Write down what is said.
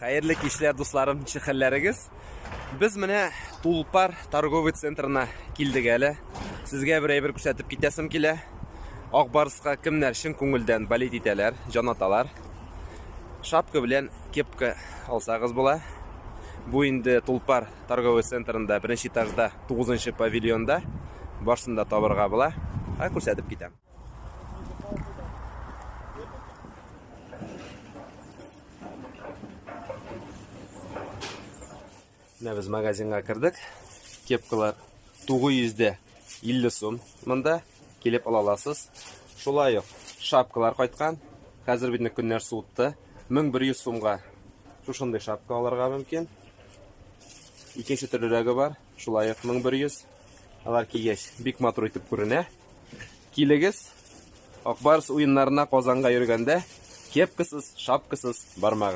Хәерле кичләр, дусларым, ничек хәлләрегез? Без менә Тулпар торговый центрына килдек әле. Сезгә бер әйбер күрсәтеп китәсем килә. Ак Барска кемнәр чын күңелдән болеть итәләр, җан аталар. Шапка белән кепка алсагыз була. Бу инде Тулпар торговый центрында беренче этажда, 9 павильонда барсын да табырга була. Ә күрсәтеп китәм. Менә без магазинга кердек. Кепкалар 950 сум монда килеп ала аласыз. Шулай ук шапкалар кайткан. Хәзер бит көннәр суытты. 1100 сумга шушындый шапка алырга мөмкин. Икенче төрлерәге бар. Шулай ук 1100. Алар кигәч бик матур итеп күренә. Килегез, Ак Барс уеннарына Казанга йөргәндә кепкасыз, шапкасыз бармагыз.